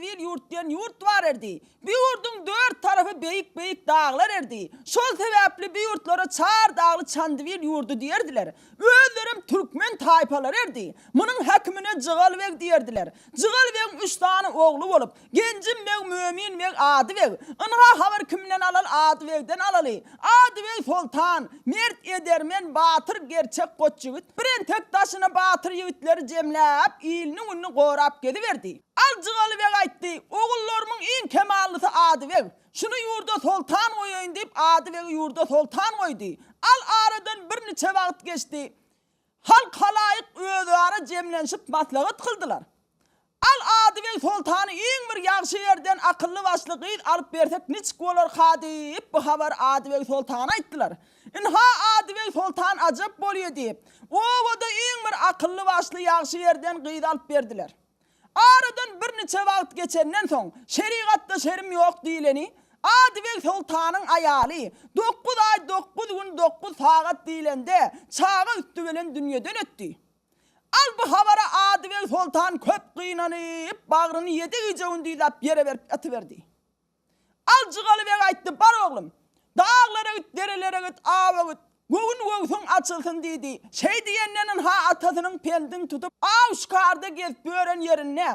Çandybil ýurt diýen ýurt bar erdi. Bu ýurduň dört tarapy beýik-beýik daglar erdi. Şol sebäpli bu ýurtlara çar dagly Çandybil ýurdy diýerdiler. Özlerem türkmen taýpalary erdi. Munuň häkimine Jygal beg diýerdiler. Jygal begiň üç sany ogly bolup, Genjim beg, Mömin beg, Ady beg. Ynha habar kimden alaly, Ady begden alaly. Ady beg soltan, mert, edermen, batyr, gerçek goç ýigit. Birentek daşyna batyr ýigitleri jemläp, ilini-gününi gorap geziberdi. Al Jygaly beg aýtdy, Ogullarymyň iň kemallysy Ady beg. Şuny ýurda soltan goýaýyn diýip, Ady begi ýurda soltan goýdy. Al aradan birniçe wagt geçdi. Halk halaýyk özara jemlenşip maslahat kyldylar. Al Adybeg soltany iň bir ýagşy ýerden akylly-başly gyz alyp bersek niçik bolarka diýip, bu habary Adybeg soltana aýtdylar. Ynha Adybeg soltan ajap bolýa diýip, obada iň bir akylly-başly ýagşy ýerden gyz alyp berdiler. Aradan birniçe wagt geçenden soň, şerigatda şerim ýok diýleni, Adybeg soltanyň aýaly, dokuz aý, dokuz gün, dokuz sagat diýlende, çaga üsti bilen dünýeden ötdi. Al bu habara Adybeg soltan köp gynanyp, bagryny ýedi gije-gündizläp ýere berip ýatyberdi. Al Jygalybeg aýtdy, Bar oglum, daglara git, derelere git, awa git, göwün-göwsüň açylsyn diýdi. Şeý diýenden ynha atasynyň pendini tutup, aw-şikarda gezip ýören ýerinde,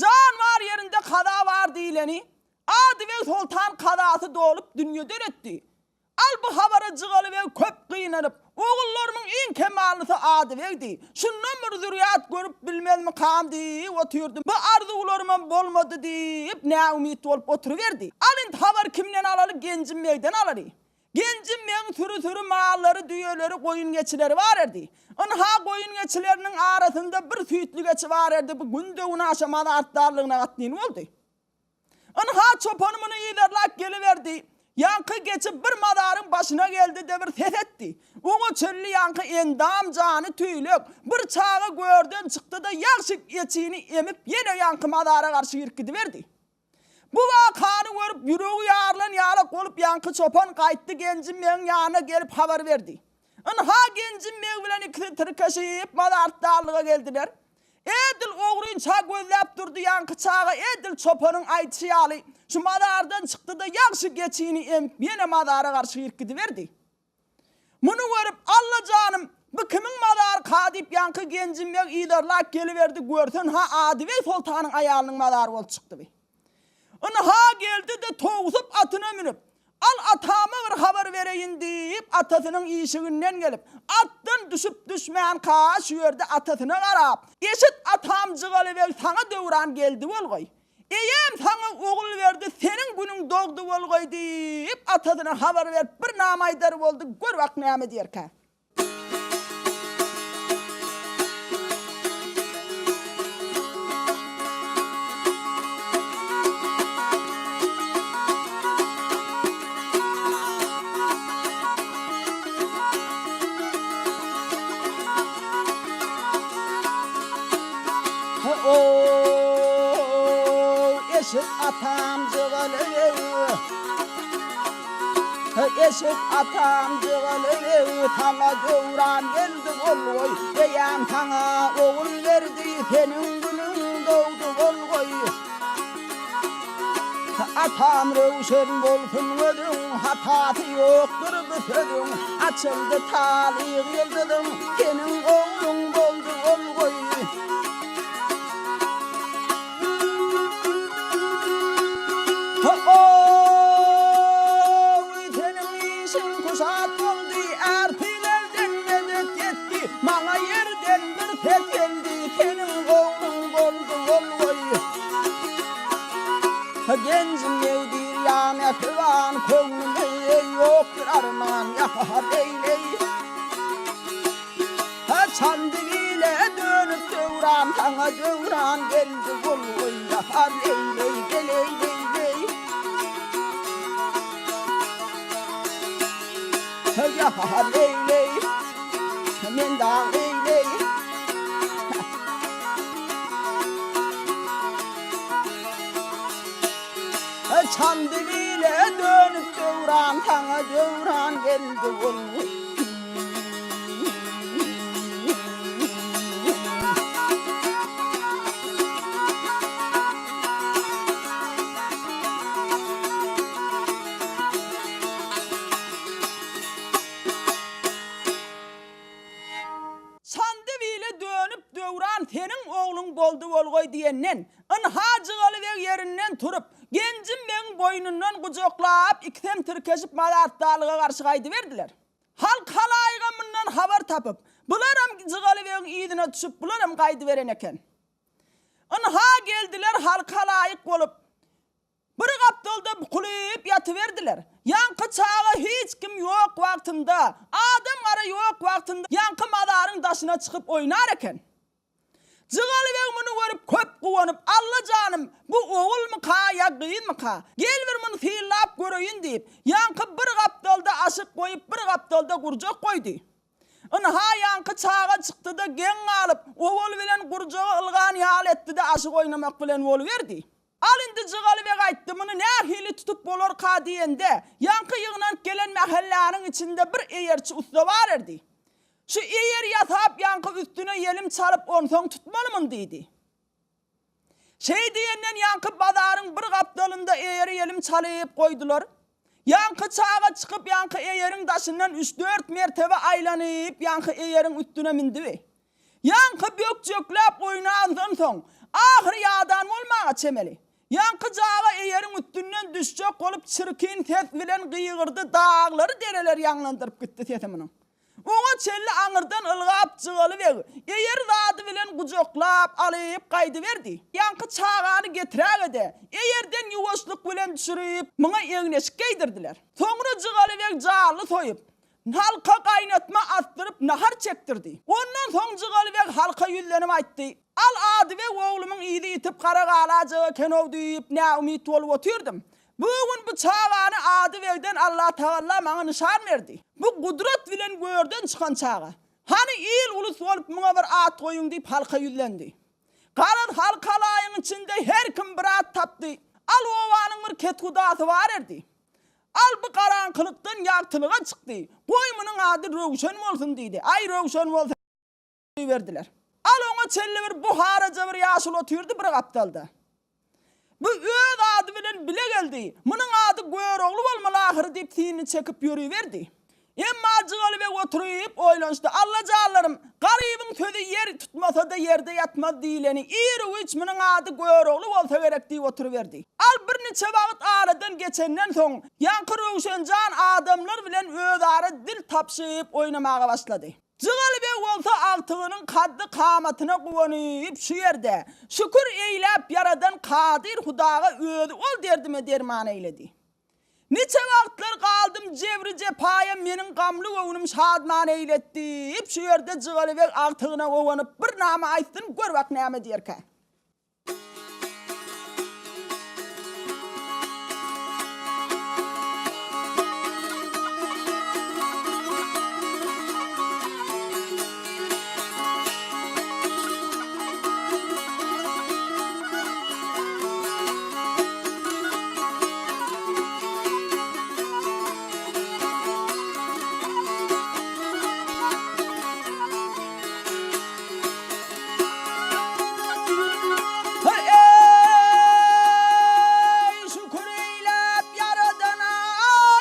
Jan bar ýerinde kaza bar diýleni, Adybeg soltan kazasy dolup dünýeden ötdi. Al bu habara Jygalybeg köp gynanyp, Ogullarymyň iň kemallysy Adybegdi. Şundan bir zürýat görüp bilmezmikam diýip otyrdy. Bu arzuwlarymam bolmady diýip, näumyt bolup oturyberdi. Al indi habary kimden alaly, Genjim begden alaly. Genjim begiň süri-süri mallary, düýeleri, goýun-geçileri bar erdi. Ynha, goýun-geçileriniň arasynda bir süýtli geçi bar erdi, bu günde-günaşa mazartdarlygyna gatnyn boldy. Ynha, çopany muny yzarlap geliberdi. Ýaňky geçi bir mazaryň başyna geldi-de bir ses etdi. Oňa çenli ýaňky endam-jany tüýlek, bir çaga görden çykdy-da, ýagşy geçini emip, ýene ýaňky mazara garşy girip gidiberdi. Bu wakany görüp, ýüregi ýarylan ýalak bolup ýaňky çopan gaýtdy Genjim begiň ýanyna gelip habar berdi. Ynha, Genjim beg bilen ikisi tirkeşip mazartdarlyga geldiler. Edil ogrynça gözläp durdy ýaňky çaga edil çopanyň aýdyşy ýaly şu mazardan çykdy-da ýagşy geçini emip ýene mazara garşy girip gidiberdi. Muny görüp Alla janym bu kimiň mazaryka diýip ýaňky Genjim beg yzarlap geliberdi görse ynha Adybeg soltanyň aýalynyň mazary bolup çykdy bi. Ynha geldi-de towsup atyna münüp, Al atama bir habar bereýin diýip, atasynyň işiginden gelip, atdan düşüp-düşmänka şu ýerde atasyna garap, Eşit atam Jygalybeg saňa döwran geldi bolgaý. Eýäm saňa ogul berdi, seniň günüň dogdy bolgaý diýip, atasyna habar berip bir nama aýdar boldy, gör bak näme diýerkä. Eşit atam jygaly Eşit atam jygaly saňa döwran geldi bolgoý Eýäm saňa ogul berdi seniň günüň dogdy bolgoý Atam röwşen bolsun gözüň hatasy ýokdur bu sözüň Açyldy talyg ýyldyzyň seniň ogluň boldy bolgoý. Ho-ow, seniň işiň kuşat boldy, Ärpilerden medet ýetdi, Maňa ýerden bir ses geldi, Seniň ogluň boldy ol-goý. Genjim ýewdir ýa mähriban, Köňlüme ýokdur arman, Ýa-ha leý-leý. Haçandy ile dönüp döwran saňa döwran geldi bolgoý ýahar leý-leý geleý leý-leý Ýahar leý-leý men dag leý-leý Haçandy ile dönüp döwran saňa döwran geldi bolgoý. Genjim boldy bolgaý diýenden, ynha Jygaly beg ýerinden turup, Genjim begiň boýnundan gujaklap, ikisem tirkeşip mazartdalyga garşy gaýdyberdiler. Halk halaýygam mundan habar tapyp, bularam Jygaly begiň yzyna düşüp, bularam gaýdyberen eken. Ynha geldiler halk halaýyk bolup, Bir gapdalda bukulyp ýatyberdiler. Ýaňky çaga hiç kim ýok wagtynda, adam-gara ýok wagtynda ýaňky mazaryň daşyna çykyp oýnar eken. Jygaly beg muny görüp köp guwanyp, Alla janym, bu ogulmyka ýa gyzmyka? Gel bir muny synlap göreýin diýip, ýaňky bir gapdalda aşyk goýup, bir gapdalda gurjak goýdy. Ynha ýaňky çaga çykdy-da geň galyp, owal bilen gurjagy ylgan ýaly etdi-de aşyk oýnamak bilen boluberdi. Al indi Jygaly beg aýtdy, muny nähili tutup bolarka diýende, ýaňky ýygnanyp gelen mähelläniň içinde bir eýerçi ussa bar erdi. Şu eýeri ýasap ýaňky üstüne ýelim çalyp onsoň tutmaly muny diýdi. Şeý diýenden ýaňky bazaryň bir gapdalynda eýeri ýelim çalyp goýdular. Ýaňky çaga çykyp ýaňky eýeriň daşyndan üç-dört mertebe aýlanyp ýaňky eýeriň üstüne mündi. Ýaňky bökjekläp oýnandan soň, ahyry ýadan bolmaga çemeli. Ýaňky jaga eýeriň üstünden düşjek bolup çirkin ses bilen gygyrdy, daglary dereleri ýaňlandyryp gitdi sesi munuň. Oňa çenli aňyrdan ylgap Jygaly beg, eýer zady bilen gujaklap alyp gaýdyberdi. Ýaňky çagany getiräge-de, eýerden ýuwaşlyk bilen düşürip, muňa egin-eşik geýdirdiler. Soňra Jygaly beg jally soýup, Halka gaýnatma asdyryp nahar çekdirdi. Ondan soň Jygaly beg halka ýüzlenip aýtdy, Al Adybeg oglumyň yzy ýitip gara galajak eken-ow diýip näumyt bolup otyrdym. Bu gün bu çagany Adybegden Allatagalla maňa nyşan berdi. Bu gudrat bilen görden çykan çaga. Hany il-ulus bolup muňa bir at goýuň diýip halka ýüzlendi. Garaz halk halaýyň içinde her kim bir at tapdy. Al obanyň bir kethudasy bar erdi. Al bu garaňkylykdan ýagtylyga çykdy. Goý munuň ady Röwşen bolsun diýdi. Aý Röwşen bolsa berdiler. Al oňa çenli bir buharaja bir ýaşuly otyrdy bir gapdalda. Bu öz ady bilen bile geldi. Munuň ady Görogly bolmaly ahyry diýip synyny çekip ýöriberdi. Emma Jygaly beg oturyp oýlanyşdy. Alla janlarym, garybyň sözi ýer tutmasa-da ýerde ýatmaz diýleni, iru-giç munuň ady Görogly bolsa gerek diýip oturyberdi. Al birniçe wagt aradan geçenden soň, ýaňky Röwşen jan adamlar bilen özara dil tapşyp oýnamaga başlady. Jygaly beg bolsa agtygynyň kaddy-kamatyna guwanyp şu ýerde, şükür eýläp ýaradan Kadyr Hudaga özi ol derdime derman eýledi. Niçe wagtlar galdym jebri-jepaýa meniň gamly göwnüm şadman eýlet diýip, şu ýerde Jygaly beg agtygyna owanyp bir nama aýtsyn, gör bak näme diýerkä. Eý, şükür eýläp Ýaradana,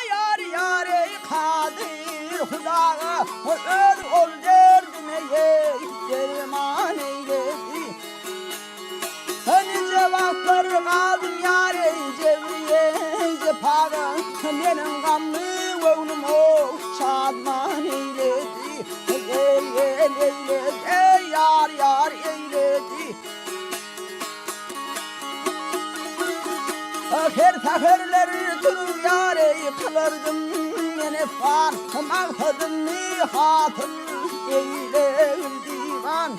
ýar ýar eý Kadyr Hudaga, öz ol derdime eý derman eýledi. Nije wagtlar galdym ýar eý jebri eý jepaga Meniň gamly göwnüm ow şadman eýledi Gel gel eýledi eý ýar ýar eýledi Her säherler turup ýar eý kylardym men efgan Maksadymy hasyl eýlegil diwan.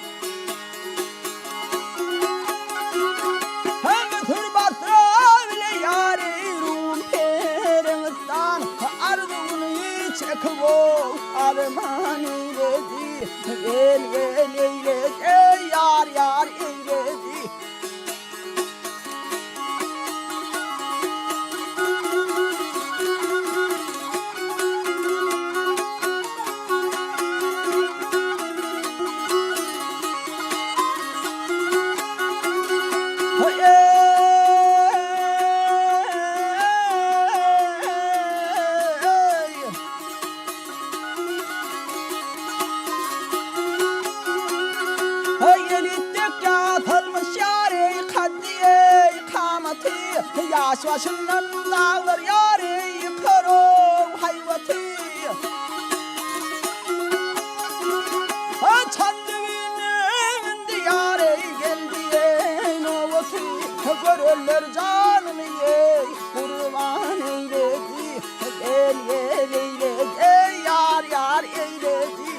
Hem Müsür Basra bile ýary Rum Pereňistan Arzuwyny çekip ol arman eýledi Gel gel eýledi ýar ýar eýledi. Baş başyndan daglar ýary ýykar-ow haýbaty. Çandybiliniň indi ýary geldi eý nobaty. Görenler janyny eý gurban eýledi. Gel gel eýledi eý ýar ýar eýledi.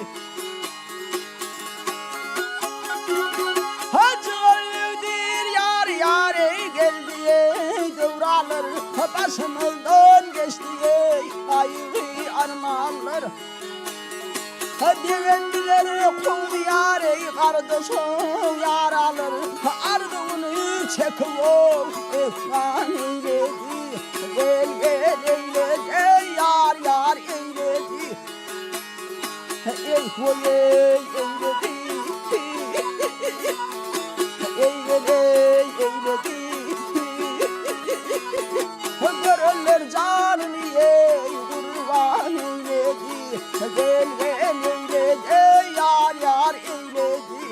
Hajy Gallydyr ýar ýar eý geldi eý döwranlar başymyzdan geçdi eý gaýgy armanlar Begendiler kowdy ýar eý gardaşow ýaralar arzuwyny çekip ow efgan eýledi gel gel eýledi eý ýar ýar eýledi. Eý hoý eý eýledi Eý gel eý eýledi Görenler janyny eý gurban eýledi Gel gel eýledi eý ýar ýar eýledi.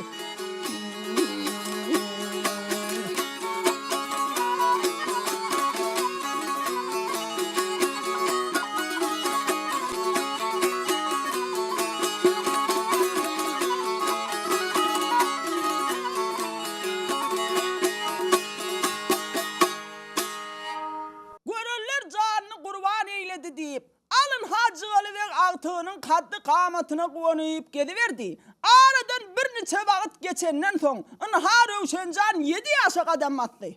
Görenler janyny gurban eýledi diýip, Alyn Hajygaly beg agtygynyň kaddy-kamatyna guwanyp geziberdi. Aradan birniçe wagt geçenden soň, ynha Röwşenjan ýedi ýaşa gadam basdy.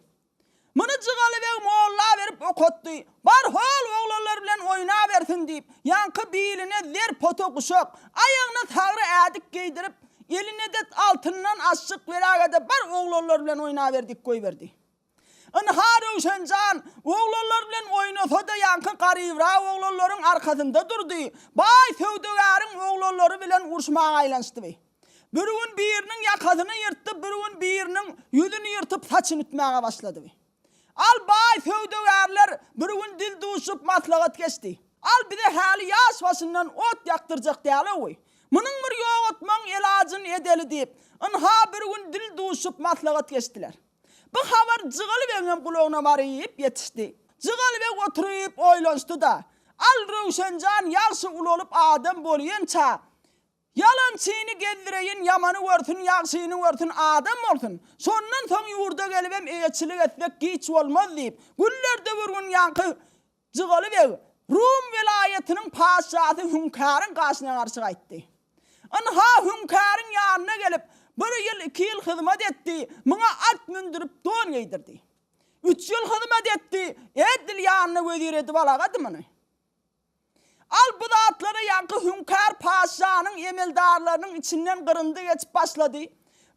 Muny Jygaly beg molla berip okatdy. Bar hol oglanlar bilen oýnabersin diýip, ýaňky biline zer pota guşak, aýagyna sagry ädik geýdirip, eline-de altyndan aşşyk beräge-de bar oglanlar bilen oýnaber diýip goýberdi. Ynha Röwşen jan, oglanlar bilen oýnasa-da ýaňky garybrak oglanlaryň arkasynda durdy, baý söwdagäriň oglanlary bilen uruşmaga aýlanyşdy. Bir gün biriniň ýakasyny ýyrtdy, bir gün biriniň ýüzüni ýyrtyp saçyny ütmäge başlady. Al baý söwdagärler bir gün dil duşup maslahat geçdi. Al bize häli ýaş başyndan ot ýakdyrjak däl-ow. Munuň bir ýogatmagyň elajyny edeli diýip, ynha bir gün dil duşup maslahat geçdiler. Bu habar Jygaly begiňem gulagyna baryp ýetişdi. Jygaly beg oturyp oýlanyşdy-da, Al Röwşen jan ýagşy ulalyp adam bolýança, ýalançyny gezdireýin, ýamany görsün, ýagşyny görsün, adam bolsun. Şondan soň ýurda gelibem eýeçilik etsek giç bolmaz diýip, günlerde bir gün ýaňky Jygaly beg Rum welaýatynyň patyşasy Hüňkäriň gaşyna garşy gaýtdy. Ynha, Hüňkäriň ýanyna gelip, bir ýyl, iki ýyl hyzmat etdi, muňa at mündürip, don geýdirdi. Üç ýyl hyzmat etdi, edil ýanyna wezir edip alagady muny. Al bu zatlara ýaňky Hüňkär patyşanyň emeldarlarynyň içinden gyryndy geçip başlady.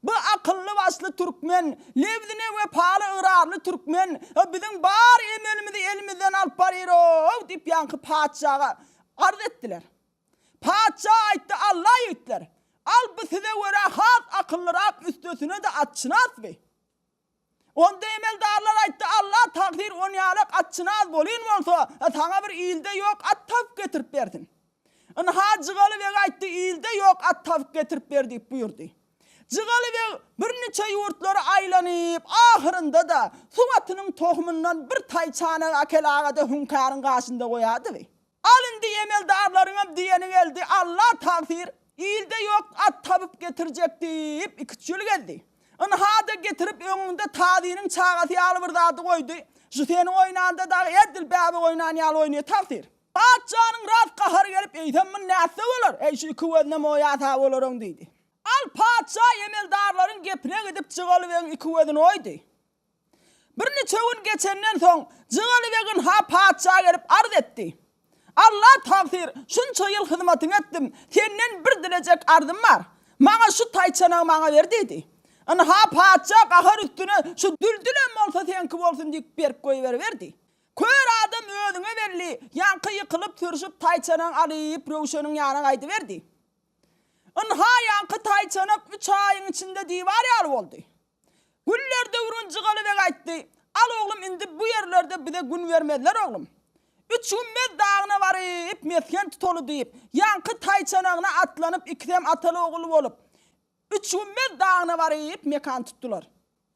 Bu akylly-başly türkmen, lebzine wepaly ygrarly türkmen, biziň bar emelimizi elimizden alyp baryr-ow diýip ýaňky patyşaga arz etdiler. Patyşa aýtdy, Alla ýigitler, al bu size görä has akyllyrak üstesine-de atşynas bi. Onda emeldarlar aýtdy, Alla tagsyr onýalak atşynas bolyn bolsa, saňa bir ilde ýok at tapyp getirip bersin. Ynha Jygaly beg aýtdy, ilde ýok at tapyp getirip ber diýip buýurdy. Jygaly beg birniçe ýurtlary aýlanyp, ahyrynda-da suw atynyň tohumyndan bir taýçanak akel-agada hüňkäriň gaşynda goýardy. Al indi emeldarlaryňam diýeni geldi, Alla tagsyr, ilde ýok at tapyp getirjek diýip, iküç ýyl gezdi. Ynha-da getirip öňüňde tazynyň çagasy ýaly bir zady goýdy. Şu seniň oýnanda dagy edil bäbek oýnan ýaly oýnaýar tagsyr. Patyşanyň ras gahary gelip, Eýsem muny nätse bolar? Eý, şu iki gözünem oýasa bolaroň diýdi. Al patyşa emeldarlaryň gepine gidip Jygaly begiň iki gözüni oýdy. Birniçe gün geçenden soň, Jygaly beg ynha patyşa gelip arz etdi. Alla tagsyr, şunça ýyl hyzmatyňy etdim, senden bir dilejek arzym bar. Maňa şu taýçanagy maňa ber diýdi. Ynha patyşa gahar üstüne şu düldülem bolsa seňki bolsun diýip berip goýberiberdi. Kör adam özüňe belli, ýaňky ýykylyp-sürşüp taýçanagy alyp Röwşeniň ýanyna gaýdyberdi. Ynha ýaňky taýçanak üç aýyň içinde diwar ýaly boldy. Güller döwrün Jygaly beg aýtdy, Al oglum indi bu ýerlerde bize gün bermezler oglum. Üçgümmez dagyna baryp mesgen tutaly diýip, ýaňky taýçanagyna atlanyp ikisem ataly-ogul bolup, Üçgümmez dagyna baryp mekan tutdular.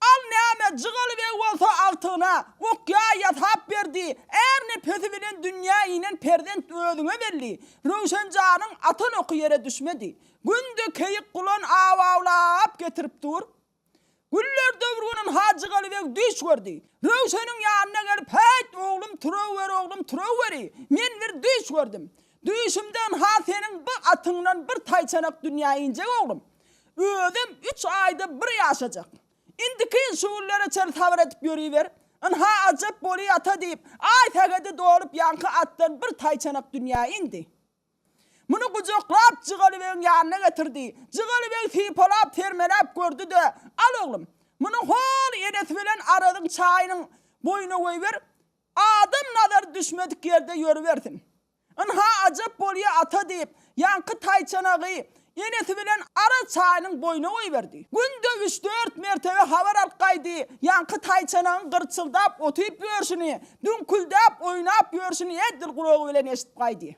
Al näme, Jygaly beg bolsa agtygyna ok-ýaý ýasap berdi, är nepesi bilen dünýä inen perzent özüňe belli. Röwşen janyň atan oky ýere düşmedi. Günde keýik-gulan aw awlap getirip dur. Günlerde bir gün ynha Jygaly beg düýş gördi. Röwşeniň ýanyna gelip, Häýt, oglum, turaweri, oglum, turaweri, men bir düýş gördüm. Düýşümde ynha seniň bu atyňdan bir taýçanak dünýä injek, oglum. Özem üç aýda bir ýaşajak. Indiki şu günlere çenli sabyr edip ýöriber. Ynha ajap boly ata diýip, aý sägedi dolup ýaňky atdan bir taýçanak dünýä indi. Muny gujaklap Jygaly begiň ýanyna getirdi. Jygaly beg sypalap, sermeläp gördi-de, Al oglum, muny hol enesi bilen Arazyň çaýynyň boýuna goýber, adam nazary düşmedik ýerde ýörübersin. Ynha, ajap bolýa ata diýip, ýaňky taýçanagy enesi bilen Araz çaýynyň boýuna goýberdi. Günde üç-dört mertebe habar alyp gaýdy, ýaňky taýçanagyň gyrçyldap otyp ýörşüni, düňküldäp oýnap ýörşüni edil gulagy bilen eşidip gaýdy.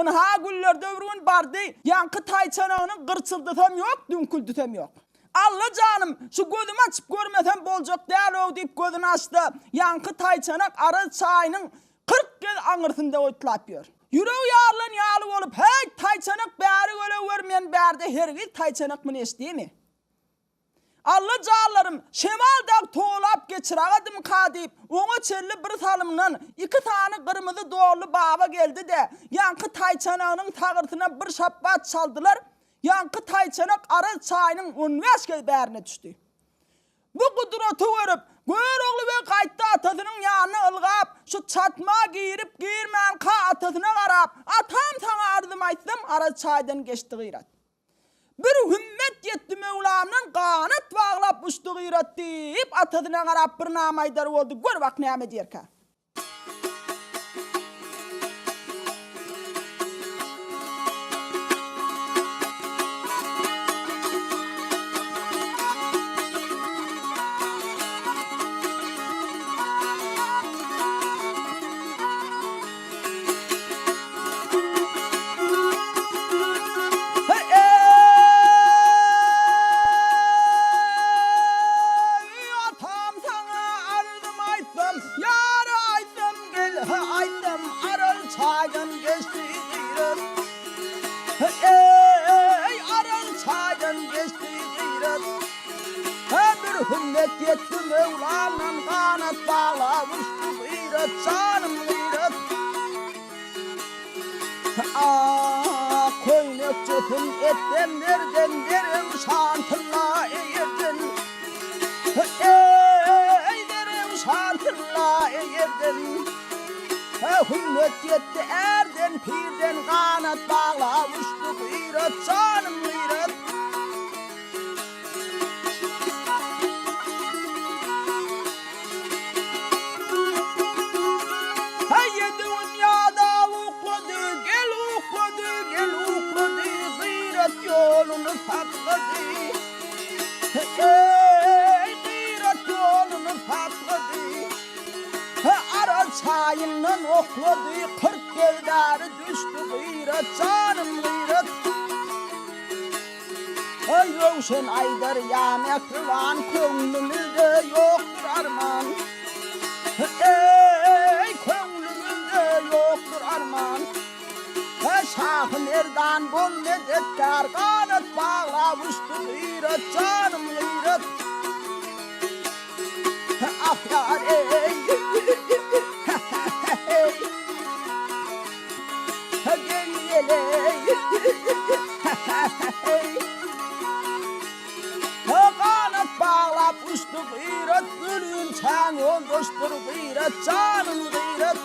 Ynha, günlerde bir gün bardy, ýaňky taýçanagynyň gyrçyldysam ýok, düňküldisem ýok. Alla janym, şu gözümi açyp görmesem boljak däl-ow diýip gözüni açsa, ýaňky taýçanak Araz çaýynyň 40 gez aňyrsynda otlap ýör. Ýüregi ýarylan ýaly bolup, Häýt, taýçanak bäri gelewer, men bärde hergiz taýçanak muny eşidimi? Alla janlarym, şemal dag towlap geçiragadymyka diýip, oňa çenli bir salymdan iki sany gyrmyzy donly baba geldi-de, ýaňky taýçanagynyň sagyrsyna bir şapbat çaldylar, ýaňky taýçanak Araz çaýynyň on bäş gez bärine düşdi. Bu gudraty görüp, Görogly beg gaýtdy atasynyň ýanyna ylgap, şu çatma girip girmänka atasyna garap, Atam saňa arzym aýtsam, Araz çaýdan geçdi Gyrat. Bir hümmet ýetdi Möwlamdan ganat baglap uçdy Gyrat diýip, atasyna garap bir nama aýdar boldy, gör bak näme diýerkä. Eý, atam, saňa arzym aýtsam, Ýara aýtsam, gel, aýtsam, Aral çaýdan geçdi gyrat. Eý, Aral çaýdan geçdi gyrat. Bir hümmet ýetdi Möwlamdan, Ganat baglap uçdy gyrat, janym gyrat. Ah, köýnekçesin etsem nerden, Derewşan tylla eýerden. Eý, Derewşan tylla eýerden. Hümmet ýetdi ärden, pirden, Ganat baglap uçdy gyrat, janym gyrat. Heý, düwün ýada uklady, gel uklady, gel uklady, gyrat ýoluny saklady. Eý, gyrat ýoluny saklady. Ara çaýyndan oklady, 40 gezdary düşdi gyrat, janym gyrat. Aý Röwşen aýdar ýa mähriban Köňlümizde ýokdur arman Eý köňlümizde ýokdur arman Şahy Merdan bol medetkär Ganat baglap uçdy gyrat janym gyrat Ah ýar eý Gel ýeleý Ganat baglap uçdy gyrat, Ölünçäň ýoldaşdyr gyrat, janym gyrat.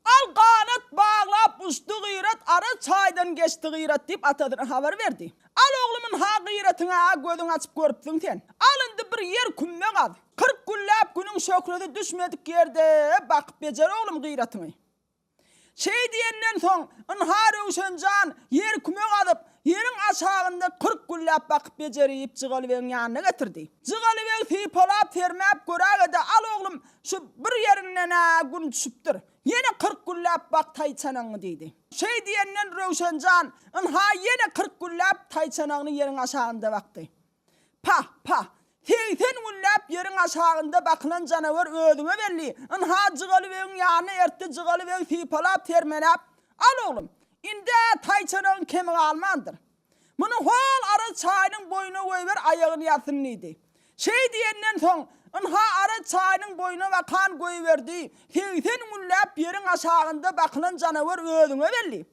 Al ganat baglap uçdy Gyrat, Araz çaýdan geçdi Gyrat diýip atasyna habar berdi. Al oglum ynha Gyratyňa gözüňi açyp görüpsiň sen. Al indi bir ýer kümme gaz. 40 günläp günüň şöhlesi düşmedik ýerde bakyp bejer oglum Gyratyňy. Şeý diýenden soň, ynha Röwşen jan ýer küme gazyp, ýeriň aşagynda 40 günläp bakyp bejerip Jygalybegiň ýanyna getirdi. Jygalybeg sypalap, sermäp göräge-de, Al oglum, şu bir ýerinden-ä gün düşüpdir. Ýene 40 günläp bak taýçanagyňy diýdi. Şeý diýenden Röwşen jan, ynha ýene 40 günläp taýçanagyny ýeriň aşagynda bakdy. Pah, pah! 80 günläp ýeriň aşagynda bakylan janawar özüňe belli. Ynha, Jygalybegiň ýanyna ertdi, Jygalybeg sypalap, sermeläp, Al oglum, ind-ä taýçanagyň kemi galmandyr. Muny hol Araz çaýynyň boýuna goýber, aýagyny ýazsyn diýdi. Şeý diýenden soň, ynha, Araz çaýynyň boýuna bakan goýberdi. 80 günläp ýeriň aşagynda bakylan janawar özüňe belli.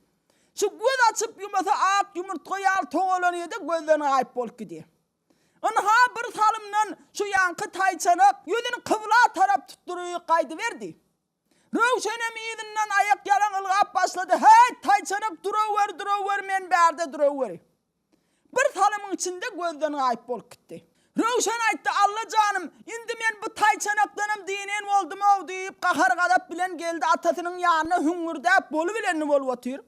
Şu göz açyp ýumasa ak ýumurtga ýaly togalanyda gözden gaýyp bolup gidýär. Ynha bir salymdan şu ýaňky taýçanak ýüzüni kybla tarap tutduryp gaýdyberdi. Röwşenem yzyndan aýak ýalaň ylgap başlady, Häýt, taýçanak duraweri, duraweri, men bärde duraweri. Bir salymyň içinde gözden gaýyp bolup gitdi. Röwşen aýtdy, Alla janym, indi men bu taýçanakdanam dynen boldum-ow diýip, gahar-gazap bilen geldi atasynyň ýanyna hüňňürdäp bolubilenini bolup otyr.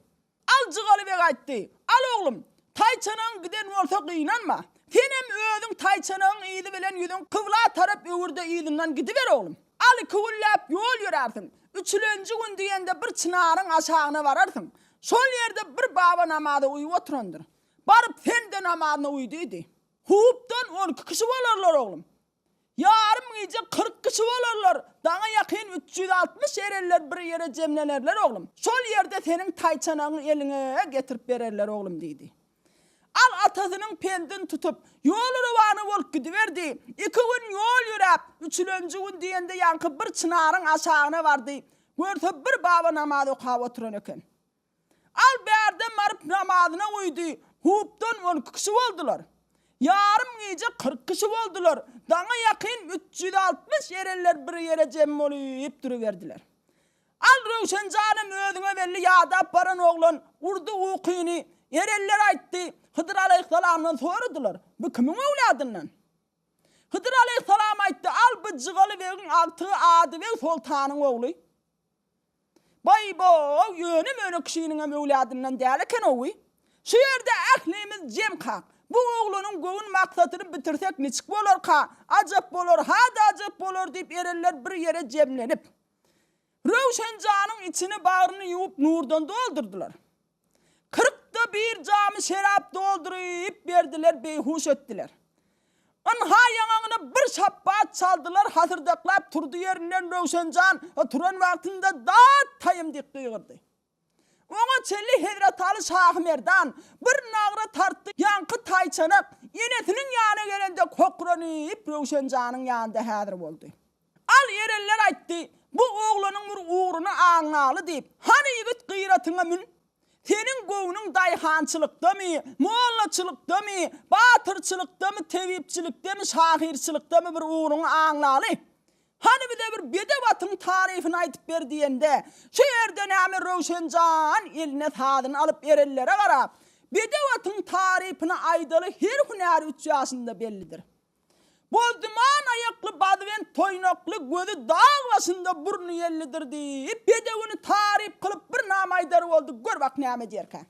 Al Jygalybeg aýtdy, Al oglum, taýçanagyň giden bolsa gynanma. Senem özüň taýçanagyň yzy bilen ýüzüň kybla tarap öwür-de yzyndan gidiber oglum. Al iki günläp ýol ýörärsiň. Üçülenji gün diýende bir çynaryň aşagyna bararsyň. Şol ýerde bir baba namaza uýup oturandyr. Baryp sen-de namazyna uý diýdi. Hupdan 12 kişi bolarlar oglum. Ýarym gije 40 kişi bolarlar. Daňa ýakyn 360 erenler bir ýere jemlenerler oglum. Şol ýerde seniň taýçanagyňy eliňe getirip bererler oglum diýdi. Al atasynyň pendini tutup, ýoly rowana bolup gidiberdi. Iki gün ýol ýöräp, üçülenji gün diýende ýaňky bir çynaryň aşagyna bardy. Görse bir baba namaz okap oturan eken. Al bärden baryp namazyna uýdy. Hupdan 12 kişi boldular. Ýarym gije 40 kişi boldular. Daňa ýakyn 360 erenler bir ýere jem bolup duruberdiler. Al Röwşen janam özüňe belli ýadap baran oglan urdy ukyny. Erenler aýtdy, Hydyr alaýhyssalamdan soradylar, Bu kimiň öwladyndan? Hydyr alaýhyssalam aýtdy, Al bu Jygaly begiň agtygy Adybeg soltanyň ogly. Baý-bo, ýöne-möne kişiniňem öwladyndan däl eken-ow. Şu ýerde ählimiz jem kak. Bu oglanyň göwün maksadyny bitirsek niçik bolarka? Ajap bolar, ha-da ajap bolar diýip erenler bir ýere jemlenip, Röwşen janyň içini bagryny ýuwup nurdan doldurdylar. Kyrkda bir jamy şerap dolduryp berdiler beýhuş etdiler. Ynha ýaňagyna bir şapbat çaldylar hasyrdaklap turdy ýerinden Röwşen jan turan wagtynda dat taýym diýip gygyrdy. Oňa çenli Hezretaly Şahymerdan bir nagra tartdy ýaňky taýçanak enesiniň ýanyna gelende hokranyp Röwşen janyň ýanynda häzir boldy. Al erenler aýtdy, Bu oglanyň bir ugruny aňlaly diýip, hany ýigit gyratyňa mün. Seniň göwnüň daýhançylykdamy, mollaçylykdamy, batyrçylykdamy, tebipçilikdemi, şahyrçylykdamy bir ugruňy aňlaly. Hany bize bir bedew atyň taryfyny aýdyp ber diýende, şu ýerde näme Röwşen jan eline sazyny alyp erenlere garap, Bedew atyň tarypyny aýdaly her hünäri üç ýaşynda bellidir. Bozduman aýakly bazbent toýnakly gözi dag başynda burny ýellidir diýip, bedewini taryp kylyp bir nama aýdar boldy, gör bak näme diýerkä.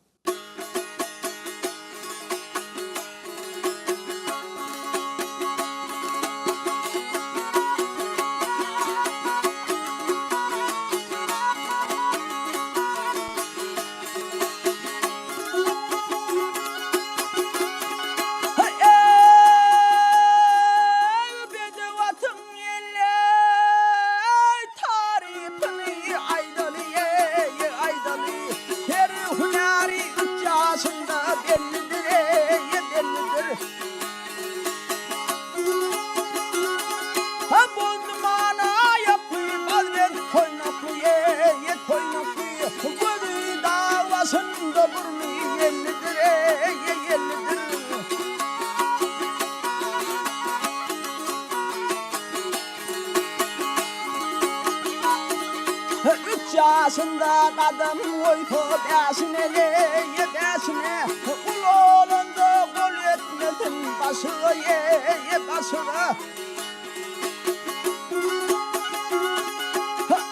Eý, bedew atyň ýelleý, tarypyny aýdaly, eý, aýdaly. Her hünäri üç ýaşynda bellidir, eý, bellidir. Ha, bozdumana aýakly, bazbent toýnakly, eý, toýnakly. Gözi dag başynda burny ýellidir, eý, ýellidir. Üç ýaşynda gadam goýsa bäşine, eý, bäşine. Ulalanda gol ýetmesin başyga, eý, başyga.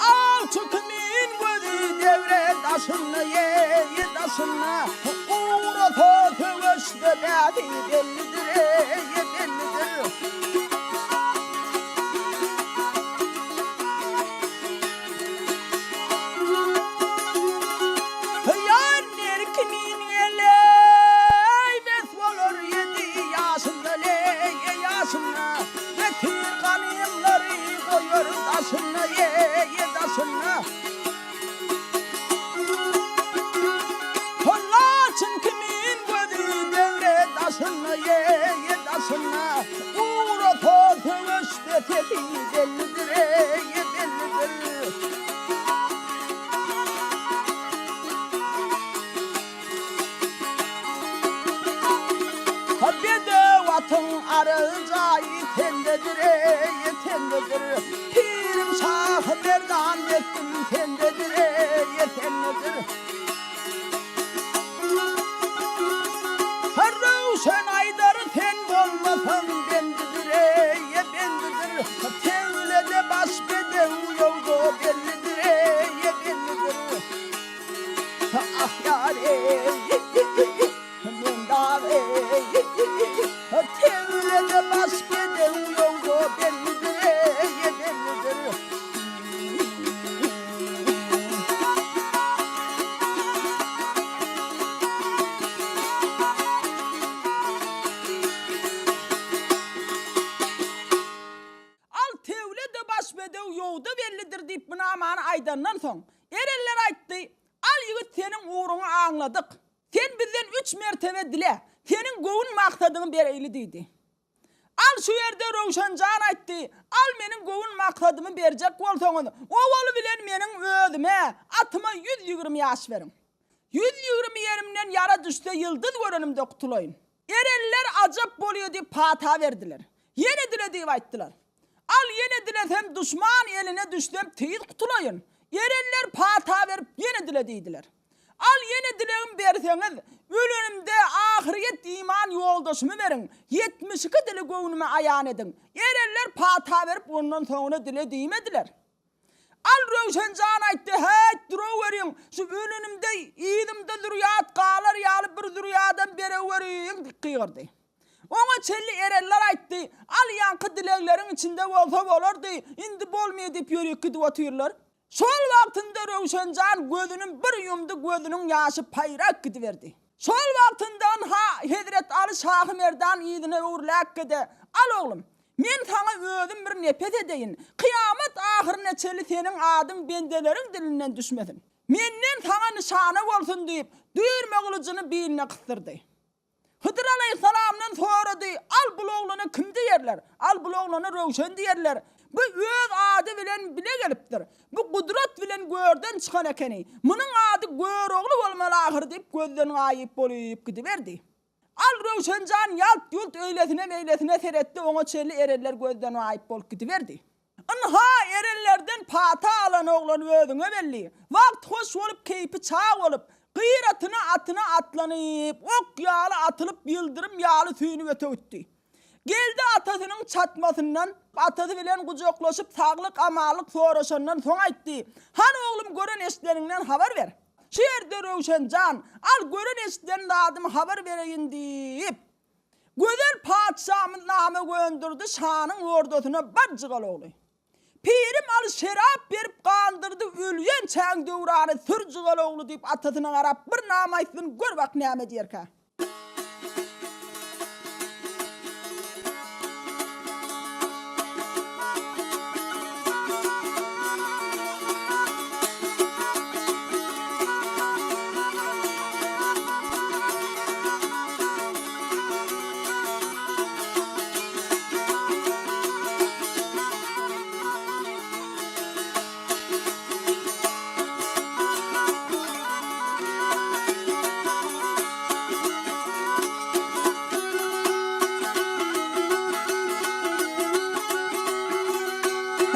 Awçy kimin gözi dewre. daşynda, Ugrasa söweşde bäsi bellidir, eý, bellidir. Ýar nerkimin geleý, mes bolar ýedi ýaşynda, leý, ýaşynda. Getir ganymlary goýar daşynda, eý, daşynda. Laçyn kimin gözi döwre daşynda, eý, daşynda. Ugrasa söweşde sesi bellidir, eý, bellidir. Bedew atyň aryl jaýy tendedir, eý, tendedir. Pirim şahy Merdan etdim sendedir, eý, sendedir. Röwşen aýdar sen bolmasaň bendidir, eý, bendidir. Tewlede baş bedew ýowda bellidir, eý, bellidir. Ah ýar eý, men dag eý, Tewlede baş bedew ýowda bellidir, eý, bellidir. Al tewle-de baş bedew ýowda bellidir diýip bu namany aýdandan soň, erenler aýtdy, Al ýigit seniň ugruňy aňladyk. Sen bizden üç mertebe dile, seniň göwün maksadyňy bereýli diýdi. Al şu ýerde Röwşen jan aýtdy, Al meniň göwün maksadymy berjek bolsaňyz, owaly bilen meniň özüme, atyma 120 ýaş beriň. 120 ýerimden ýara düşse ýyldyz görenimde gutulaýyn. Erenler ajap bolýa diýip pata berdiler. Ýene dile diýip aýtdylar. Al ýene dilesem duşman eline düşsem tiz gutulaýyn. Erenler pata berip ýene dile diýdiler. Al ýene dilegim berseňiz, ölenimde ahyrýet iman ýoldaşymy beriň, 72 dili göwnüme aýan ediň. Erenler pata berip ondan soňra dile diýmediler. Al Röwşen jan aýtdy, Häýt, duraweriň, şu ölenimde yzymda zürýat galar ýaly bir zürýadam bereweriň diýip gygyrdy. Oňa çenli erenler aýtdy, Al ýaňky dilegleriň içinde bolsa bolardy, indi bolmaýa diýip ýörik gidip otyrlar. Şol wagtynda Röwşen jan gözüni bir ýumdy, gözüniň ýaşy paýrak gidiberdi. Şol wagtynda ynha, Hezret Aly Şahymerdan yzyna öwrüläkge-de, Al oglum, men saňa özüm bir nepes edeýin, kyýamat ahyryna çenli seniň adyň bendeleriň dilinden düşmesin. Menden saňa nyşana bolsun diýip, düýrme gylyjyny biline gysdyrdy. Hydyr alaýhyssalamdan sorady, Al bul oglana kim diýerler? Al bul oglana Röwşen diýerler. Bu öz ady bilen bile gelipdir. Bu gudrat bilen görden çykan ekeni. Munuň ady Görogly bolmaly ahyry diýip gözden gaýyp bolup gidiberdi. Al Röwşen jan ýalt-ýult öýlesine-beýlesine seretdi, oňa çenli erenler gözden gaýyp bolup gidiberdi. Ynha, erenlerden pata alan oglan özüňe belli. Wagt hoş bolup, keýpi çag bolup, gyratyna atyna atlanyp, ok ýaly atylyp, ýyldyrym ýaly süýnüp öte gitdi. Geldi atasynyň çatmasyndan, atasy bilen gujaklaşyp, saglyk-amanlyk soraşandan soň aýtdy, Hany oglum gören-eşideniňden habar ber. Şu ýerde Röwşen jan, al gören-eşiden zadymy habar bereýin diýip, Gözel patyşamyz name göndürdi şanyň ordasyna bar jygal ogly. Pirim Aly şerap berip gandyrdy ölýänçäň döwrany sür jygal ogly diýip atasyna garap bir name aýtsyn gör bak näme diýerkä.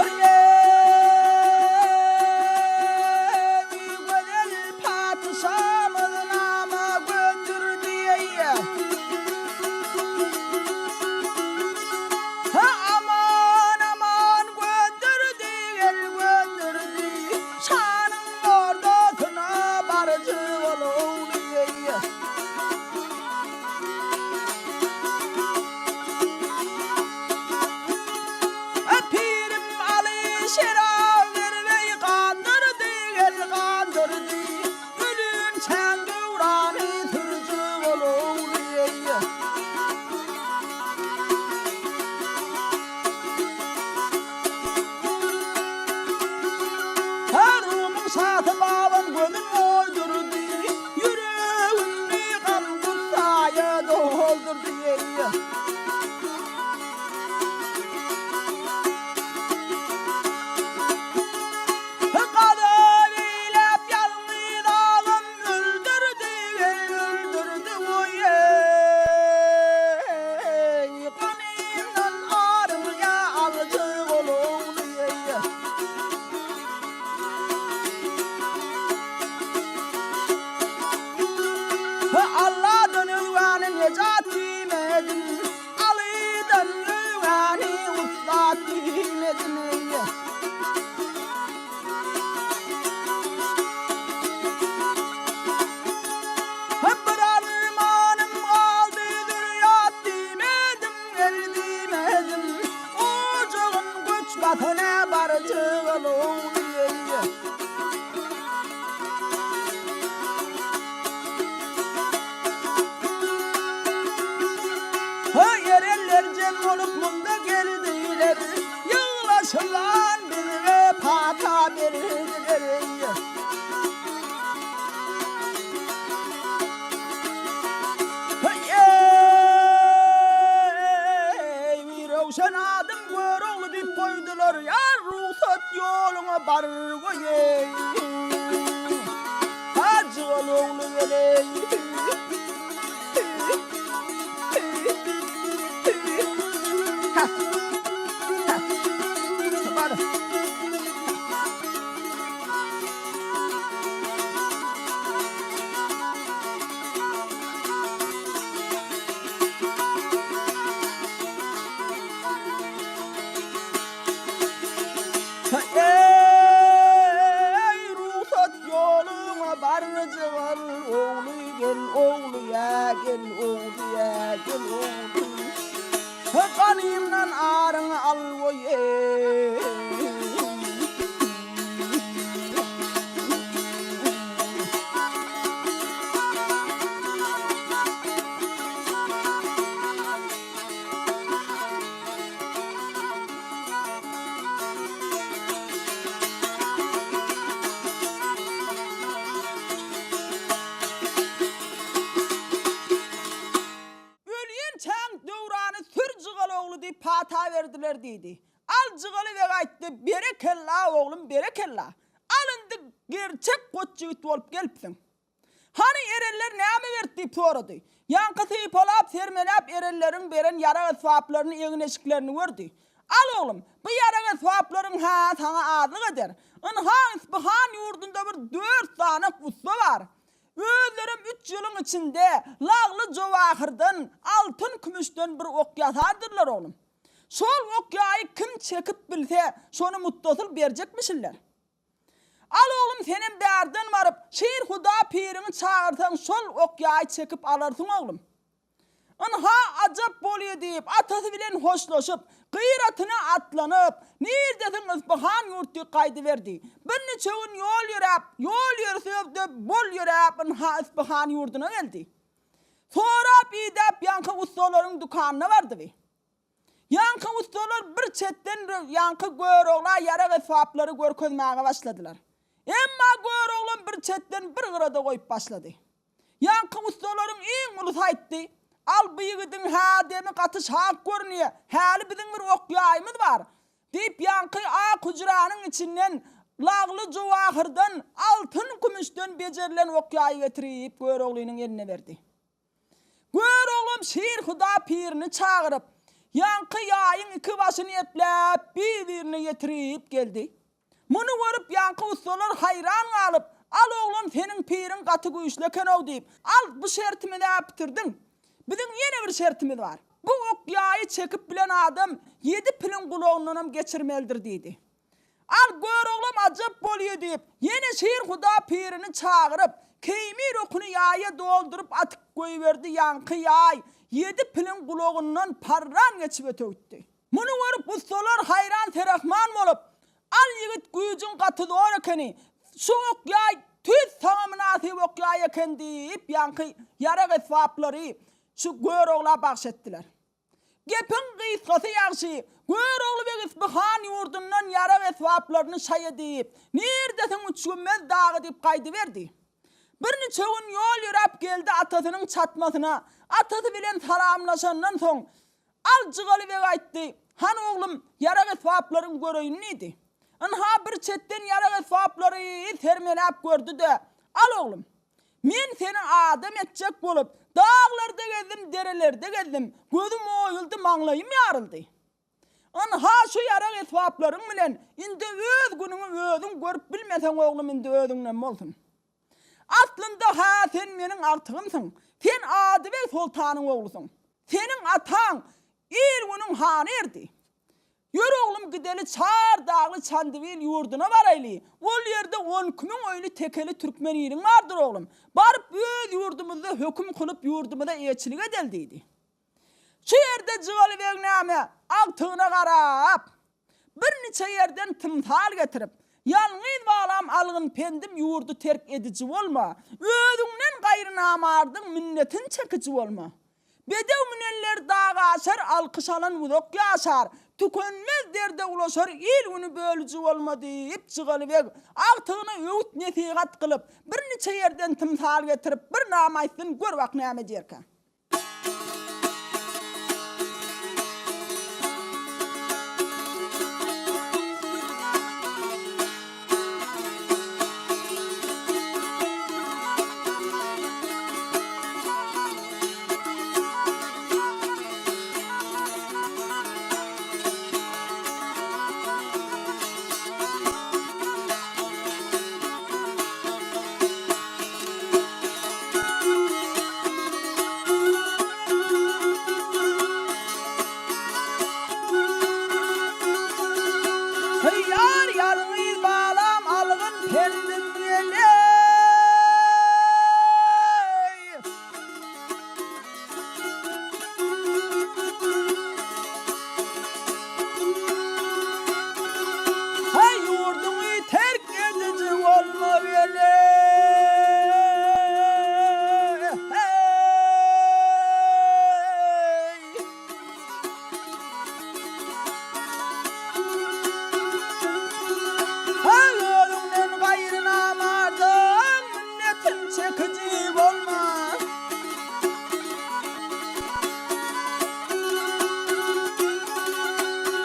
Eý, gözel patyşamyz nama göndürdi eý. Ha aman aman göndürdi gel göndürdi. Şanyň ordasyna baryjy bolowly. babaň gözün oýdurdy, Ýüregini gam-gussaýa doldurdy. Gazap eýläp ýalňyz agam öldürdi, öldürdi oý-eý. Ganymdan aryň ýa alyjy gologly-eý. Alladan özgäni nejat diýmedim, Alydan özgäni ussat diýmedim. Bir armanym galdy zürýat diýmedim, el diýmedim. Ojagyn göç basana barjygaly. Erenler jem bolup munda geldiler, Ýyglaşylan bizge pata berdiler. Eý, Röwşen adym Görogly diýip goýdular, Ýar rugsat ýoluňa bar goýeý. Hajygal ogly geleý. Eý, rugsat ýoluňa barjygal, ogly gel, ogly ýa gel, ogly ýa gel, ogly. Ganymdan aryňy al goý-eý. Ölýänçäň döwrany sür jygaly ogly diýip pata berdiler diýdi. Al jygaly beg aýtdy, Berekella oglum berekella. Al indi gerçek goç ýigit bolup gelipsiň. Hany erenler näme berdi diýip sorady. Ýaňky sypalap, sermeläp erenleriň beren ýarag-esbaplaryny, egin-eşiklerini gördi. Al oglum, bu ýarag-esbaplaryň-ha saňa azlyk eder. Ynha, Yspyhan ýurdunda bir dört sany ussa bar. Özlerem üç ýylyň içinde lagly-jowahyrdan, altyn-kümüşden bir ok ýasardyrlar, oglum. Şol ok-ýaýy kim çekip bilse, şony mutdasyl berjekmişinler. Al oglum senem bärden baryp Şir Huda piriňi çagyrsaň şol ok ýaý çekip alarsyň oglum. Ynha ajap bolýa diýip atasy bilen hoşlaşyp gyratyna atlanyp nirdesiň Yspyhan ýurt diýip gaýdyberdi. Birniçe gün ýol ýöräp ýol ýörse-de bol ýöräp ynha Yspyhan ýurduna geldi. Sorap idäp ýaňky ussalaryň dükanyna bardy. Ýaňky ussalar bir çetden ýaňky Görogla ýarag-esbaplary görkezmäge başladylar. Emma Göroglam bir çetden bir gyrada goýup başlady. Ýaňky ussalaryň iň ulusy aýtdy, Al bu ýigidiň-hä demi gaty şat görünýä, häli biziň bir ok-ýaýymyz bar. Diýip, ýaňky ak hüjräniň içinden lagly-jowahyrdan, altyn-kümüşden bejerilen ok-ýaýy getirip, Göroglynyň eline berdi. Göroglam Şir Huda pirini çagyryp, ýaňky ýaýyň iki başyny epläp, bir-birine ýetirip geldi. Muny görüp, ýaňky ussalar haýran galyp, Al oglan, seniň piriň gaty güýçli eken-ow diýip, Al, bu şertimiz-ä bitirdiň. Biziň ýene bir şertimiz bar. Bu ok ýaýy çekip bilen adam ýedi piliň gulagyndanam geçirmelidir diýdi. Al, Göroglam ajap bolýa diýip, ýene Şir Huda pirini çagyryp, keýmir okuny ýaýa dolduryp atyp goýberdi, ýaňky ýaý ýedi piliň gulagyndan parran geçip öte gitdi. Muny görüp ussalar haýran-serahman bolup, Al ýigit güýjüň gaty zor ekeni, şu ok ýaý tüýs saňa mynasyp ok ýaý eken diýip, ýaňky ýarag-esbaplary şu Görogla bagş etdiler. Gepiň gysgasy ýagşy, Görogly beg Ispyhan ýurdundan ýarag-esbaplaryny şaý edip, Nirdesiň Üçgümmez dagy diýip gaýdyberdi. Birniçe gün ýol ýöräp geldi atasynyň çatmasyna. Atasy bilen salamlaşandan soň, Aljygaly beg aýtdy, Hany oglum, ýarag-esbaplaryňy göreýin diýdi. Ynha bir çetden ýarag-esbaplary sermeläp gördi-de, Al oglum, men seni adam etjek bolup, daglarda gezdim, derelerde gezdim, gözüm oýuldy, maňlaýym ýaryldy. Ynha şu ýarag-esbaplaryň bilen indi öz günüňi özüň görüp bilmeseň oglum indi özüňden bolsun. Aslynda-ha sen meniň agtygymsyň. Sen Adybeg soltanyň oglusyň. Seniň ataň il-günüň hany erdi. Ýör oglum gideli çar dagly Çandybil ýurduna baraýly. Ol ýerde 12 müň öýli tekeli türkmen iliň bardyr oglum. Baryp öz ýurdumyzda höküm kylyp ýurdumyza eýeçilik edeli diýdi. Şu ýerde Jygaly beg näme, agtygyna garap, birniçe ýerden tymsal getirip, Ýalňyz balam algyn pendim ýurdy terk ediji bolma, özüňden gaýry namardyň minnetini çekiji bolma. Bedew münenler dag aşar, alkyş alan uzak ýaşar, tükenmez derde ulaşar, il-güni bölüji bolma diýip, Jygaly beg agtygyna öwüt-nesihat kylyp, birniçe ýerden tymsal getirip, bir nama aýtsyn, gör bak näme diýerkä. Ýar ýalňyz balam algyn pendim ýeleý. Haý ýurduňy terk ediji bolma weleý. Haý özüňden gaýry namardyň minnetin çekiji bolma.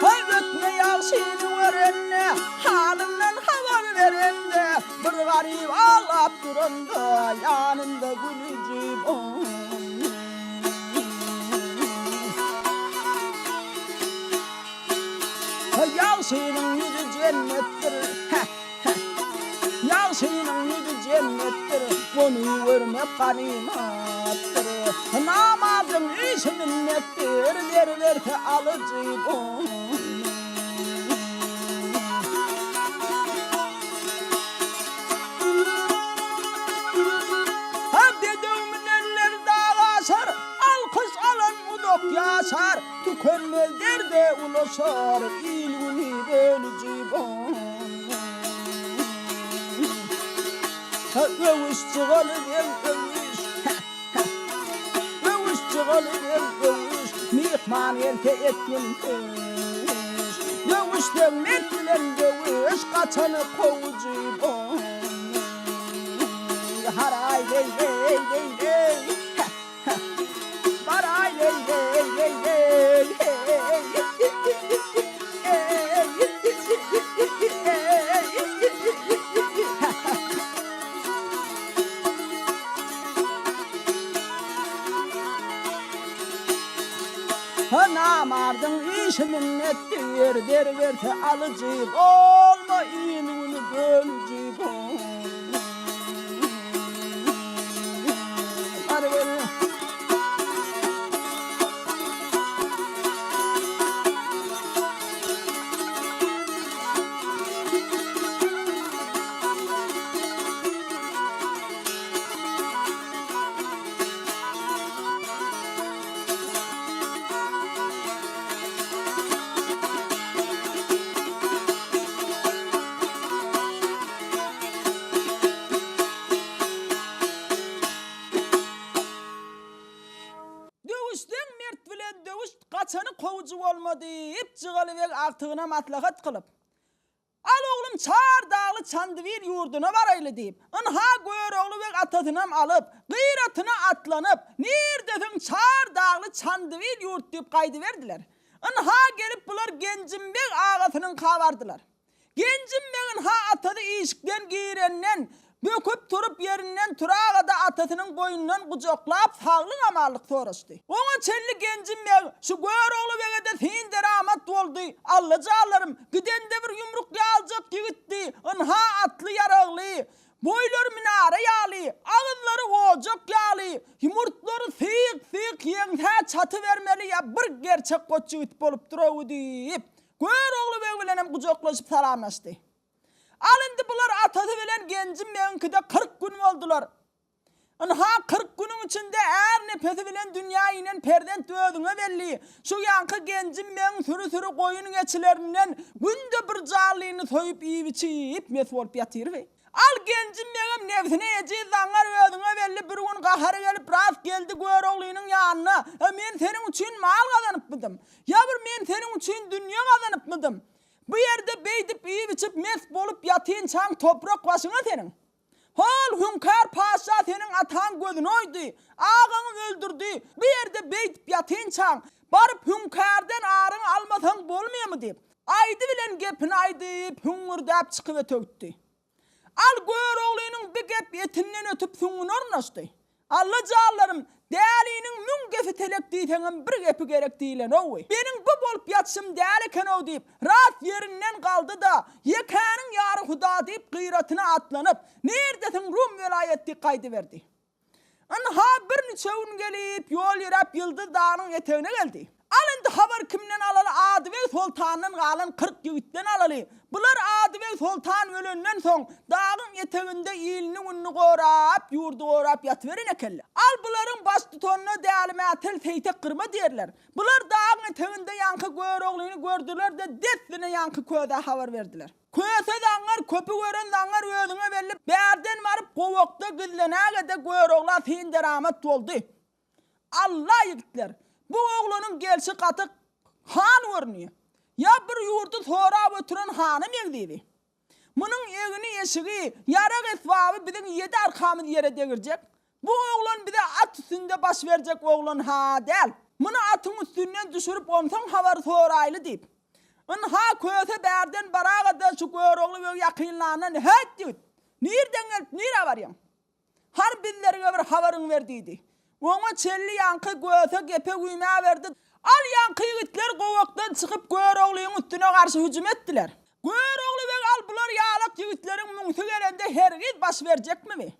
Haý ötme ýagşyny görende, halyndan habar berende, bir garyp aglap duranda, ýanynda gülüji bolma. Haý ýagşynyň ýüzi jennetdir, heh-heh. Ýagşynyň ýüzi jennetdir, ony görmek ganymatdyr. Namazyň işi minnetdir, zer berse alyjy bolmaz. Ha bedew münenler dag aşar, alkyş alan uzak ýaşar, tükenmez derde ulaşar, il-güni bölüji bolmaz. Ha öwüş jygaly beg öwüş, hä-hä. Öwüş jygaly beg öwüş, myhman gelse etgin söwüş. Döwüşseň mert bilen döwüş, gaçany kowujy bol. Haraý leý leý leý leý, hä-hä. Baraý leý leý leý leý, heý. Namardyň işi minnetdir, der berse alyjy bolma, il-güni bölüji bolma. Gaçany kowujy bolmady, Jygaly beg agtygyna maslahat kylyp, Al oglum çar dagly Çandybil ýurduna baraýly diýip, ynha Görogly beg atasynam alyp, gyratyna atlanyp, nirdesiň çar dagly Çandybil ýurt diýip gaýdyberdiler. Ynha gelip bular Genjim beg agasynyňka bardylar. Genjim beg ynha atasy işikden girenden, böküp turup ýerinden turaga-da atasynyň boýnundan gujaklap saglyk-amanlyk soraşdy. Oňa çenli Genjim beg şu Görogly bege-de syn-deramat boldy, Alla janlarym, gidende bir ýumruk ýaljak ýigitdi, ynha atly-ýaragly, boýlary minara ýaly, agyzlary ojak ýaly, murtlary syk-syk ýeňsä çatybermeli ýa bir gerçek goç ýigit bolupdyr-ow diýip, Görogly beg bilenem gujaklaşyp salamlaşdy. Al indi bular atasy bilen Genjim begiňkide 40 gün boldular. Ynha 40 günüň içinde är nepesi bilen dünýä inen perzent özüňe belli. Şu ýaňky Genjim begiň süri-süri goýun-geçilerinden günde bir janlyny soýup iýip-içip mes bolup ýatyr bi. Al Genjim begem nebsine ejiz zaňňar özüňe belli bir gün gahary gelip rast geldi Göroglynyň ýanyna, E men seniň üçin mal gazanypmydym? Ýa bir men seniň üçin dünýe gazanypmydym? Bu ýerde beýdip iýip-içip mes bolup ýatynçaň toprak başyňa seniň. Hol Hüňkär patyşa seniň ataň gözüni oýdy, agaňy öldürdi, bu ýerde beýdip ýatynçaň, baryp Hüňkärden aryňy almasaň bolmaýamy diýip, aýdy bilen gepini aýdyp, hüňňürdäp çykyp ötegitdi. Al Göroglynyň bi gep etinden ötüp süňňüne ornaşdy. Alla janlarym, däliniň müň gepi telek diýseňem bir gepi gerek diýlenow. Meniň bu bolup ýatyşym däl ekenow diýip, ras ýerinden galdy-da, ýekäniň ýary Huda diýip gyratyna atlanyp, nirdesiň Rum welaýat diýip gaýdyberdi. Ynha, birniçe gün gelip, ýol ýöräp Ýyldyz dagynyň etegine geldi. Al indi habar kimden alaly, Adybeg soltandan galan 40 ýigitden alaly. Bular Adybeg soltan ölenden soň, dagyň eteginde ilini-gününi gorap, ýurdy gorap ýatyberen ekenler. Al bularyň baştutanyna Däli Mätel Seýtek Gyrma diýerler. Bular dagyň eteginde ýaňky Göroglyny gördüler-de, dessine ýaňky közä habar berdiler. Köse zaňňar, köpi gören zaňňar özüňe belli, bärden baryp gowakda gizlenäge-de Görogla syn-deramat boldy. Alla ýigitler, bu oglanyň gelşi gaty han görünýär. Ýa bir ýurdy sorap oturan hana meňzeýdi. Munuň egni-eşigi, ýarag-esbaby biziň ýedi arkamyzy ýere degirjek. Bu oglan bize at üstünde baş berjek oglan-ha däl. Muny atyň üstünden düşürip onsoň habar soraýly diýip. Ynha, Köse bärden baraga-da şu Görogly beg ýakynlandan, Häýt ýigit! Nirden gelip, nirä barýaň? Hany bizlerge bir habaryňy ber diýdi. Oňa çenli ýaňky Köse gepe güýmäberdi. Al ýaňky ýigitler gowakdan çykyp Göroglyň üstüne garşy hüjüm etdiler. Görogly beg al bular ýalak ýigitleriň müňsi gelende hergiz baş berjekmi bi?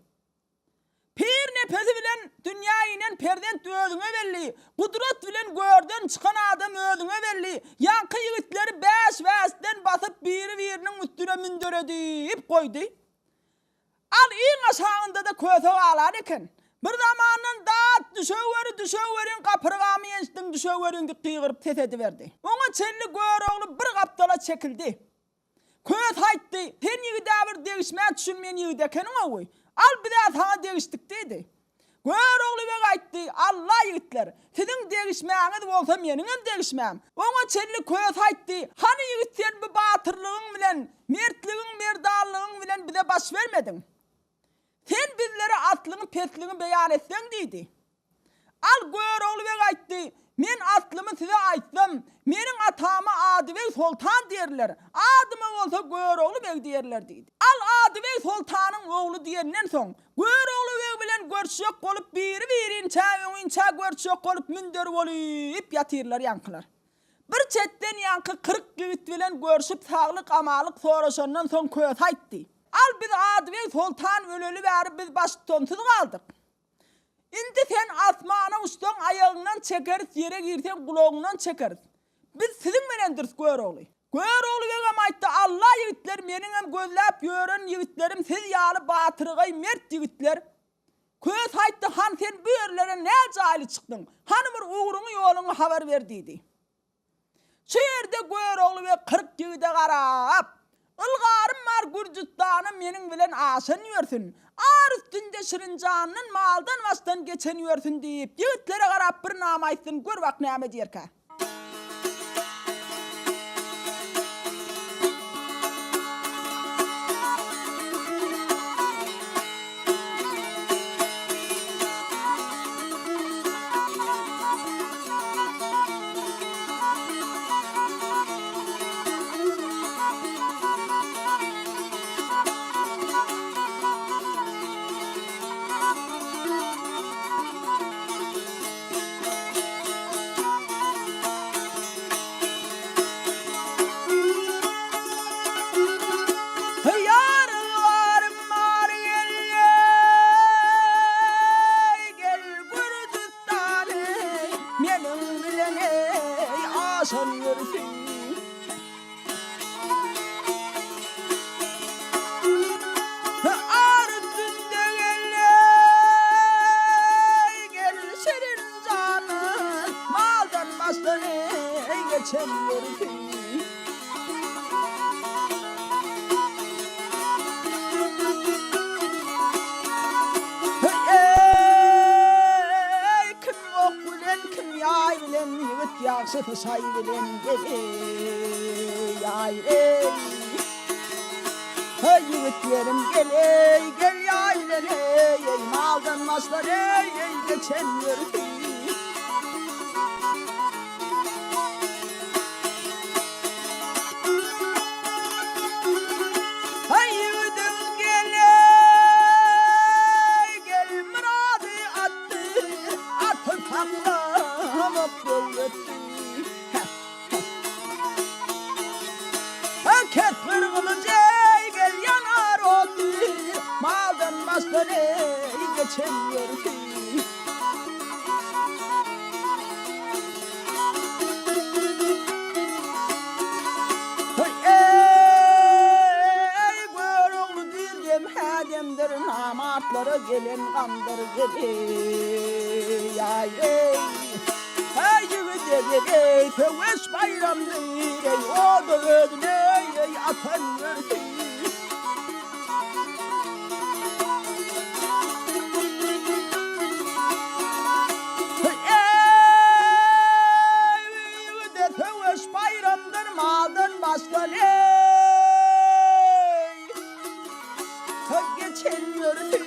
Pir nepesi bilen dünýä inen perzent özüňe belli, gudrat bilen görden çykan adam özüňe belli, ýaňky ýigitleri bäş-bäşden basyp biri-biriniň üstüne münderedip goýdy. Al iň aşagynda-da köse galan eken. Bir zamandan dat, düşeweri, düşeweriň, gapyrgamy ýençdiň, düşeweriň diýip gygyryp ses ediberdi. Oňa çenli Görogly bir gapdala çekildi. Köse aýtdy, Sen ýigid-ä bir degişmä düşünmeýän ýigit ekeniň-ow. Al biz-ä saňa degişdik diýdi. Görogly beg aýtdy, Alla ýigitler, siziň degişmäňiz bolsa meniňem degişmäm. Oňa çenli Köse aýtdy, Hany ýigit sen bu batyrlygyň bilen, mertligiň, merdanlygyň bilen bize baş bermediň. Sen bizlere aslyňy pesligiňi beýan etseň diýdi. Al Görogly beg aýtdy, Men aslymy size aýtsam, meniň atama Adybeg soltan diýerler, adyma bolsa Görogly beg diýerler diýdi. Al Adybeg soltanyň ogly diýenden soň, Görogly beg bilen görüşjek bolup biri-birinçä öňinçä görüşjek bolup münder bolyp ýatyrlar ýaňkylar. Bir çetden ýaňky 40 ýigit bilen görşüp saglyk-amalyk soraşandan soň Köse aýtdy, Al biz Adybeg soltan öleli bäri biz baştutansyz galdyk. Indi sen asmana uçsaň aýagyňdan çekeris, ýere girseň gulagyňdan çekeris. Biz siziň bilendiris Görogly. Görogly begem aýtdy, Alla ýigitler meniňem gözläp ýören ýigitlerim siz ýaly batyrgaý mert ýigitler. Köse aýtdy, Han sen bu ýerlere nä jaýly çykdyň? Hany bir ugruňy ýoluňy habar ber diýdi. Şu ýerde Görogly beg 40 ýigide garap, Ylgarym bar Gürjüstana meniň bilen aşan ýörsün. Ar üstünde şirin jandan maldan başdan geçen ýörsün diýip, ýigitlere garap bir nama aýtsyn, gör bak näme diýerkä. gaçan ýörüsi. Ar üstünde gel eý, gel şirin janym, Maldan başdan eý geçen ýörüsi. Eý, kim ok bilen, kim ýaý bilen, Ýigit ýagşysy şaý bilen gel eý, ýaý eý. Heý, ýigitlerim gel eý, gel ýaý bilen eý, eý, Maldan başlar eý, eý, geçen ýörüsi. Haý ýigidim gel eý gel myrady atdy aty saklamak döwletdi Kesgir gylyç eý gel ýanar otdy maldan başdan eý geçen ýörüsi. Eý, Görogly diýr dem hä demdir, Namartlara gelen gamdyr gel-eý, aý-eý. Heý, ýigide gel-eý, söweş baýramdyr, eý, o-da özüne, eý, atan ýörsi. Eý, söweş baýramdyr, maldan başdan eý, geçen ýörüsün.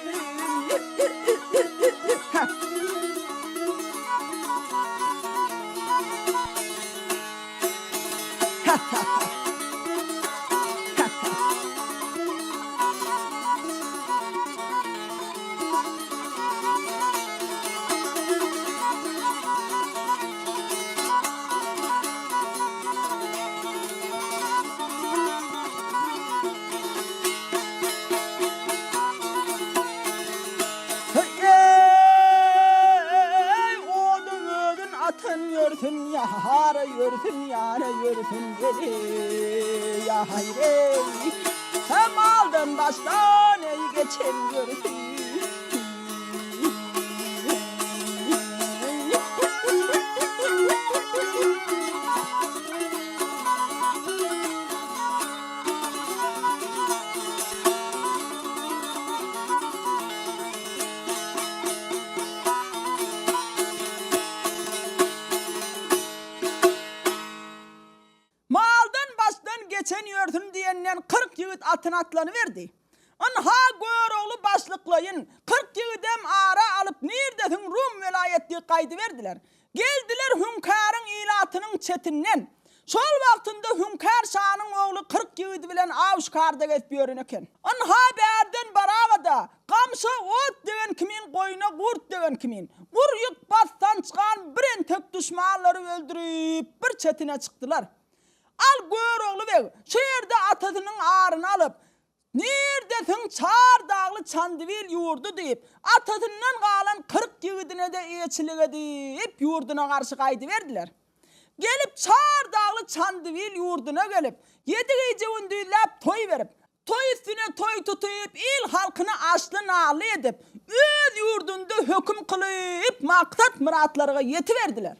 Eý, oda özün atan ýörsün, ýara ýörsün, ýara ýörsün, eý, ýaý-eý. Hem aldan başdan, eý, geçen ýörsün. Maldan başdan geçen ýörsün diýenden 40 ýigit atyna atlanyberdi. Ynha, Görogly başlyklaýyn, 40 ýigidem ara alyp nirdesiň Rum welaýat diýip gaýdyberdiler. Geldiler Hüňkäriň ilatynyň çetinden. Şol wagtynda Hüňkär şanyň ogly 40 ýigidi bilen aw-şikarda gezip ýören eken. Ynha bärden baraga-da, gamşa ot degen kimin goýna gurt degen kimin, gur ýük bassançgan bir entek duşmanlary öldürip, bir çetine çykdylar. Al Görogly beg şu ýerde atasynyň aryny alyp, Nirdesiň çar dagly Çandybil ýurdy diýip, atasyndan galan 40 ýigidine-de eýeçilik edip, ýurduna garşy gaýdyberdiler. Gelip çar dagly Çandybil ýurduna gelip, ýedi gije-gündizläp toý berip, toý üstüne toý tutup, il-halkyny aşly-nanly edip, öz ýurdunda höküm kylyp, maksat-myratlaryga ýetiberdiler.